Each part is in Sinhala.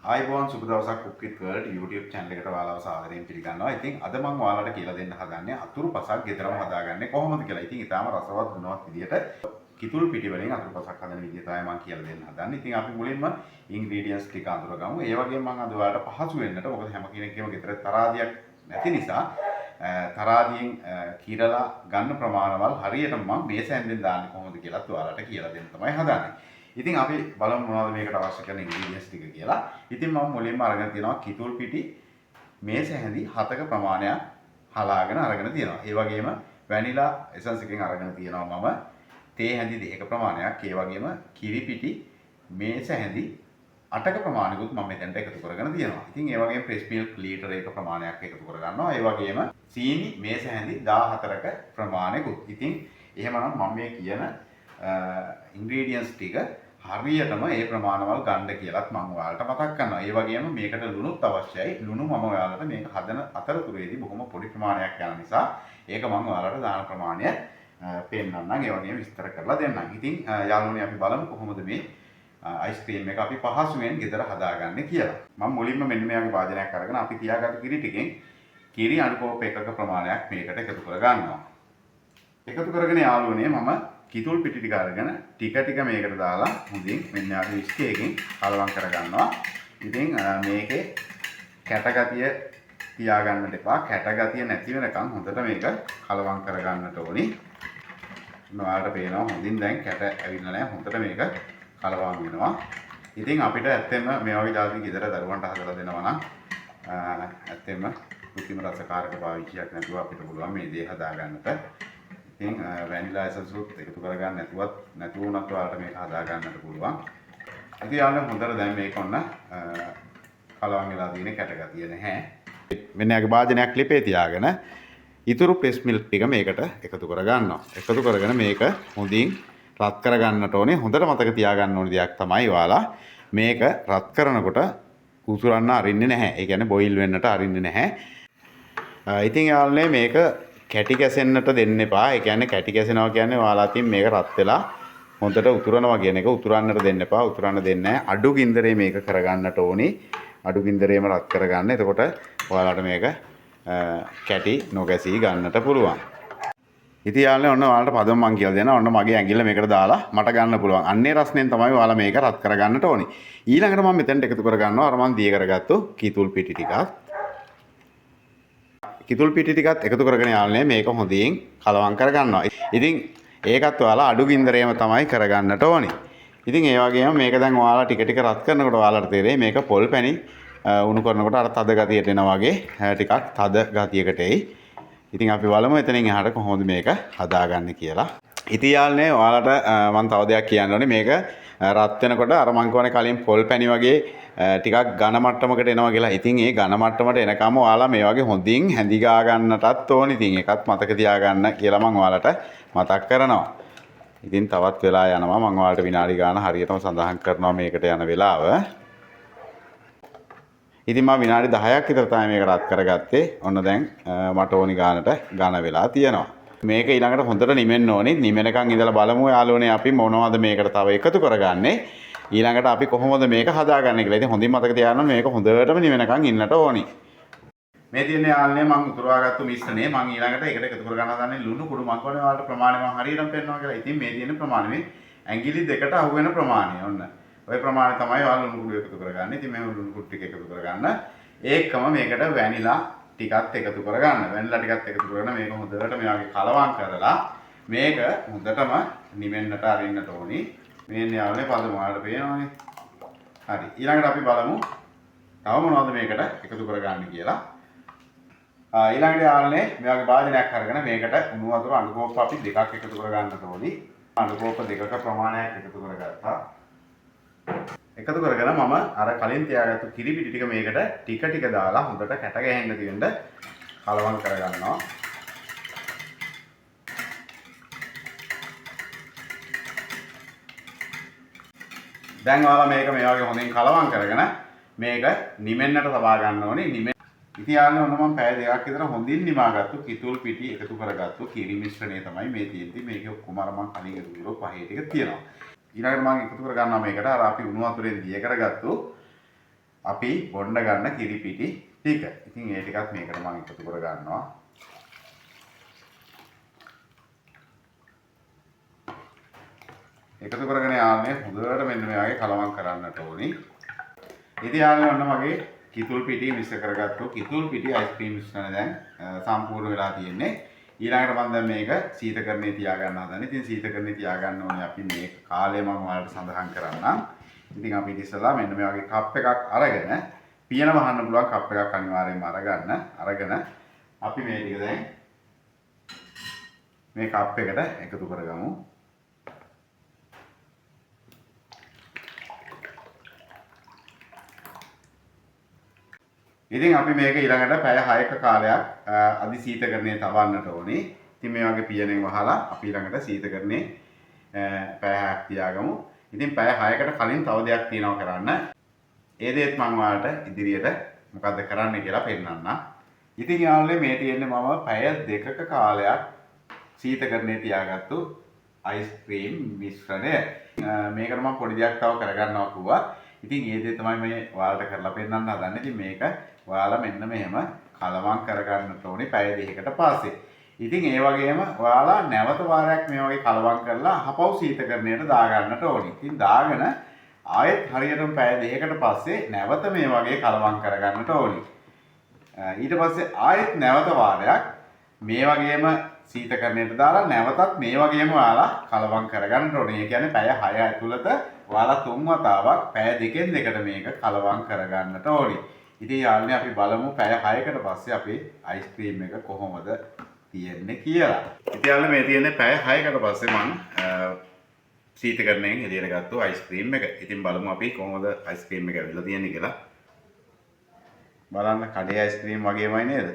ආයුබෝවන්, සුබ දවසක්. Cook with World YouTube channel එකට ඔයාලව සාදරයෙන් පිළිගන්නවා. ඉතින් අද මම ඔයාලට කියලා දෙන්න හදන්නේ අතුරු පසක් ගෙදරම හදාගන්නේ කොහොමද කියලා. ඉතින් ඉතාම රසවත් ගුණවත් විදියට කිතුල් පිටි වලින් අතුරු පසක් හදන විදිය තමයි මම කියලා දෙන්න හදන්නේ. ඉතින් අපි මුලින්ම ඉන්ග්‍රීඩියන්ට්ස් ටික අඳුරගමු. ඒ වගේම මම අද ඔයාලට පහසු වෙන්නට, මොකද හැම කෙනෙක්ගේම ගෙදර තරාදියක් නැති නිසා, තරාදියෙන් කිරලා ගන්න ප්‍රමාණවල් හරියටම මම මේස හැන්දෙන් දාන්නේ කොහොමද කියලාත් ඔයාලට කියලා දෙන්න තමයි හදන්නේ. ඉතින් අපි බලමු මොනවද මේකට අවශ්‍ය කරන ඉන්ග්‍රීඩියන්ට්ස් ටික කියලා. ඉතින් මම මුලින්ම අරගෙන තියෙනවා කිතුල් පිටි මේස හැඳි 7ක ප්‍රමාණයක් හලාගෙන අරගෙන තියෙනවා. ඒ වගේම වැනිලා එසන්ස් එකෙන් අරගෙන තියෙනවා මම තේ හැඳි 2ක ප්‍රමාණයක්. ඒ වගේම කිරි පිටි මේස හැඳි 8ක ප්‍රමාණයකුත් මම මෙතනට එකතු කරගෙන තියෙනවා. ඉතින් ඒ වගේම ෆ්‍රෙෂ් මිල්ක් ලීටර 1 ප්‍රමාණයක් එකතු කරගන්නවා. ඒ වගේම සීනි මේස හැඳි 14ක ප්‍රමාණයකුත්. ඉතින් එහෙමනම් මම මේ කියන ඉන්ග්‍රීඩියන්ට්ස් ටික හරියටම ඒ ප්‍රමාණවල් ගන්න කියලත් මම ඔයාලට මතක් කරනවා. ඒ වගේම මේකට ලුණුත් අවශ්‍යයි. ලුණු මම ඔයාලට මේක හදන අතරතුරේදී බොහොම පොඩි ප්‍රමාණයක් යන නිසා ඒක මම ඔයාලට දාන ප්‍රමාණය පෙන්නන්නම්. ඒ වගේම විස්තර කරලා දෙන්නම්. ඉතින් යාළුවනේ, අපි බලමු කොහොමද මේ අයිස්ක්‍රීම් එක අපි පහසුවෙන් ගෙදර හදාගන්නේ කියලා. මම මුලින්ම මෙන්න මේ වගේ භාජනයක් අරගෙන අපි තියාගත්තු කිරි ටිකෙන් කිරි අණු කෝප් එකක ප්‍රමාණයක් මේකට එකතු කරගන්නවා. එකතු කරගෙන යාළුවනේ, මම කිතුල් පිටි ටික අරගෙන ටික ටික මේකට දාලා හොඳින් මෙන්න අර විස්ක් එකකින් කලවම් කරගන්නවා. ඉතින් මේකේ කැට ගතිය තියාගන්නට එපා. කැට ගතිය නැති වෙනකන් හොඳට මේක කලවම් කරගන්නට ඕනි. ඔන්න ඔයාලට පේනවා හොඳින් දැන් කැට ඇවිල්ලා නැහැ. හොඳට මේක කලවම් වෙනවා. ඉතින් අපිට ඇත්තෙන්ම මේ වගේ ජාති ගෙදර දරුවන්ට හදලා දෙනවා නම් ඇත්තෙන්ම කෘත්‍රිම රසකාරක පාවිච්චියක් නැතුව අපිට පුළුවන් මේ දේ හදාගන්නට. ඉතින් වැනිලා එසන්ස් උත් එකතු කරගන්න නැතුව වුණත් ඔයාලට මේක හදා ගන්නට පුළුවන්. ඉතින් යාළුවනේ, හොඳට දැන් මේක ඔන්න කලවම් වෙලා තියෙන, කැට ගතිය නැහැ. මෙන්න යාගේ භාජනයක් ලිපේ තියාගෙන ඉතුරු ෆ්‍රෙෂ් මිල්ක් ටික මේකට එකතු කරගන්නවා. එකතු කරගෙන මේක හොඳින් රත් කරගන්නට ඕනේ. හොඳට මතක තියාගන්න ඕනේ දෙයක් තමයි ඔයාලා මේක රත් කරනකොට උතුරන්න අරින්නේ නැහැ. ඒ කියන්නේ බොයිල් වෙන්නට අරින්නේ නැහැ. ඉතින් යාළුවනේ, මේක කැටි කැසෙන්නට දෙන්න එපා. ඒ කියන්නේ කැටි කැසෙනවා කියන්නේ ඔයාලා අතින් මේක රත් වෙලා හොඳට උතුරනවා කියන එක. උතුරන්නට දෙන්න එපා. උතුරන්න දෙන්නේ නැහැ. අඩු ගින්දරේ මේක කරගන්නට ඕනි. අඩු ගින්දරේම රත් කරගන්න. එතකොට ඔයාලට මේක කැටි නොගැසී ගන්නට පුළුවන්. ඉතින් යාළුවනේ, ඔන්න ඔයාලට පදම මං කියලා දෙනවා. ඔන්න මගේ ඇඟිල්ල මේකට දාලා මට ගන්න පුළුවන්. අන්නේ රස්නෙන් තමයි ඔයාලා මේක රත් කරගන්නට ඕනි. ඊළඟට මම මෙතනට එකතු කරගන්නවා අර මං දිය කරගත්තු කිතුල් පිටි ටිකත්. කිතුල් පිටි ටිකත් එකතු කරගෙන යාළුවනේ මේක හොඳින් කලවම් කරගන්නවා. ඉතින් ඒකත් ඔයාලා අඩු ගින්දරේම තමයි කරගන්නට ඕනි. ඉතින් ඒ වගේම මේක දැන් ඔයාලා ටික ටික රත් කරනකොට ඔයාලට තේරෙයි මේක පොල් පැණි උණු කරනකොට අර තද ගතියට එනවා වගේ ටිකක් තද ගතියකට එයි. ඉතින් අපි බලමු එතනින් එහාට කොහොමද මේක හදාගන්නේ කියලා. ඉතින් යාළුවනේ, ඔයාලට මම තව දෙයක් කියන්න ඕනේ. මේක රත් වෙනකොට අර මං කියවනේ කලින් පොල් පැණි වගේ ටිකක් ඝන මට්ටමකට එනවා කියලා. ඉතින් ඒ ඝන මට්ටමට එනකම ඔයාලා මේ වගේ හොඳින් හැඳි ගා ගන්නටත් ඕනි. ඉතින් ඒකත් මතක තියාගන්න කියලා මං ඔයාලට මතක් කරනවා. ඉතින් තවත් වෙලා යනවා. මං ඔයාලට විනාඩි ගාන හරියටම සඳහන් කරනවා මේකට යන වෙලාව. ඉතින් මම විනාඩි 10ක් විතර තමයි මේක රත් කරගත්තේ. ඔන්න දැන් මට ඕනි ගානට ඝන වෙලා තියෙනවා. මේක ඊළඟට හොඳට නිමෙන්න ඕනි. නිමෙනකන් ඉඳලා බලමු යාළුවනේ අපි මොනවද මේකට තව එකතු කරගන්නේ. ඊළඟට අපි කොහොමද මේක හදාගන්නේ කියලා. ඉතින් හොඳින් මතක තියාගන්න, මේක හොඳටම නිවෙනකන් ඉන්නට ඕනි. මේ තියෙන යාළුවනේ මං උතුරවාගත්තු මිශ්‍රණය. මං ඊළඟට ඒකට එකතු කරගන්න හදන්නේ ලුණු කුඩු. මං කියන්නේ ඔයාලට ප්‍රමාණය මං හරියටම පෙන්නවා කියලා. ඉතින් මේ තියෙන ප්‍රමාණය මේ ඇඟිලි දෙකට අහු වෙන ප්‍රමාණය. ඔන්න ඔය ප්‍රමාණය තමයි ඔයාලා ලුණු කුඩු එකතු කරගන්නේ. ඉතින් මේ ලුණු කුඩු ටික එකතු කරගන්න. ඒකම මේකට වැනිලා ටිකත් එකතු කරගන්න. වැනිලා ටිකත් එකතු කරගෙන මේක හොඳට මේ වගේ කලවම් කරලා මේක හොඳටම නිවෙන්නට අරින්නට ඕනි. මේ යාළුවනේ පදම ඔයාලට පේනවනේ. හරි. ඊළඟට අපි බලමු තව මොනවද මේකට එකතු කරගන්න කියලා. ඊළඟට යාළුවනේ, මේ වගේ භාජනයක් අරගෙන මේකට උණු වතුර අණු කෝප්ප අපි දෙකක් එකතු කරගන්නට ඕනි. අණු කෝප්ප දෙකක ප්‍රමාණයක් එකතු කරගත්තා. එකතු කරගෙන මම අර කලින් තියාගත්තු කිරි පිටි ටික මේකට ටික ටික දාලා හොඳට කැට ගැහෙන්න තියෙන්න කලවම් කරගන්නවා. දැන් ඔයාලා මේක මේ වගේ හොඳින් කලවම් කරගෙන මේක නිමෙන්නට තබා ගන්න ඕනේ. නිමෙ ඉතින් යාළුවනේ, ඔන්න මම පැය දෙකක් විතර හොඳින් නිමාගත්තු කිතුල් පිටි එකතු කරගත්තු කිරි මිශ්‍රණය තමයි මේ තියෙන්නේ. මේකේ ඔක්කොම අර මං කලින් එකතු කරපු පහේ ටික තියෙනවා. ඊළඟට මම එකතු කර ගන්නවා මේකට අර අපි උණු වතුරෙන් දිය කරගත්තු අපි බොන්න ගන්න කිරි පිටි ටික. ඉතින් ඒ ටිකත් මේකට මම එකතු කර ගන්නවා. එකතු කරගෙන යාළුවනේ හොඳට මෙන්න මේ වගේ කලවම් කරන්නට ඕනි. ඉතින් යාළුවනේ ඔන්න මගේ කිතුල් පිටි මිශ්‍ර කරගත්තු කිතුල් පිටි අයිස්ක්‍රීම් මිශ්‍රණය දැන් සම්පූර්ණ වෙලා තියෙන්නේ. ඊළඟට මම දැන් මේක සීතකරණේ තියාගන්න හදන්නේ. ඉතින් සීතකරණේ තියාගන්න ඕනේ අපි මේ කාලය මම ඔයාලට සඳහන් කරන්නම්. ඉතින් අපි ඉතින් මෙන්න මේ වගේ කප් එකක් අරගෙන පියන වහන්න පුළුවන් කප් එකක් අනිවාර්යයෙන්ම අරගන්න. අරගෙන අපි මේ ටික දැන් මේ කප් එකට එකතු කරගමු. ඉතින් අපි මේක ඊළඟට පැය 6ක කාලයක් අධි සීතකරණයේ තබන්නට ඕනේ. ඉතින් මේ වගේ පියනෙන් වහලා අපි ඊළඟට සීතකරණයේ පැය 6ක් තියාගමු. ඉතින් පැය 6කට කලින් තව දෙයක් තියෙනවා කරන්න. ඒ දේත් මම ඔයාලට ඉදිරියට මොකද්ද කරන්න කියලා පෙන්නන්නම්. ඉතින් යාළුවනේ මේ තියෙන්නේ මම පැය 2ක කාලයක් සීතකරණයේ තියාගත්තු අයිස්ක්‍රීම් මිශ්‍රණය. මේකට මම පොඩි දෙයක් තව කරගන්නවා කිව්වා. ඉතින් ඒ දේ තමයි මේ ඔයාලට කරලා පෙන්නන්න හදන්නේ. ඉතින් මේක ඔයාලා මෙන්න මෙහෙම කලවම් කරගන්නට ඕනේ පැය 2කට පස්සේ. ඉතින් ඒ වගේම ඔයාලා නැවත වාරයක් මේ වගේ කලවම් කරලා ආපහු සීතකරණයට දාගන්නට ඕනේ. ඉතින් දාගෙන ආයෙත් හරියටම පැය 2කට පස්සේ නැවත මේ වගේ කලවම් කරගන්නට ඕනේ. ඊට පස්සේ ආයෙත් නැවත වාරයක් මේ වගේම සීතකරණයට දාලා නැවතත් මේ වගේම ඔයාලා කලවම් කරගන්නට ඕනේ. ඒ කියන්නේ පැය 6 ඇතුළත ඔයාලා 3 වතාවක් පැය 2න් 2කට මේක කලවම් කරගන්නට ඕනේ. ඉතින් යාළුවනේ අපි බලමු පැය 6කට පස්සේ අපේ අයිස්ක්‍රීම් එක කොහොමද තියෙන්නේ කියලා. ඉතින් යාළුවනේ මේ තියෙන්නේ පැය 6කට පස්සේ මං සීතකරණයෙන් එළියට ගත්තු අයිස්ක්‍රීම් එක. ඉතින් බලමු අපි කොහොමද අයිස්ක්‍රීම් එක ඇවිල්ලා තියෙන්නේ කියලා. බලන්න කඩේ අයිස්ක්‍රීම් වගේමයි නේද?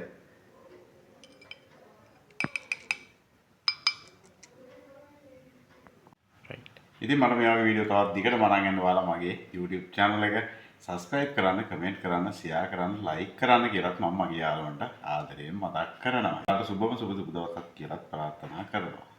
ඉතින් මට මේ වගේ වීඩියෝ තවත් දිගටම අරන් යන්න ඔයාලා මගේ YouTube channel එක subscribe කරන්න, comment කරන්න, share කරන්න, like කරන්න කියලාත් මම මගේ යාළුවන්ට ආදරයෙන් මතක් කරනවා. ඔයාලට සුබම සුබ සුබ දවසක් කියලාත් ප්‍රාර්ථනා කරනවා.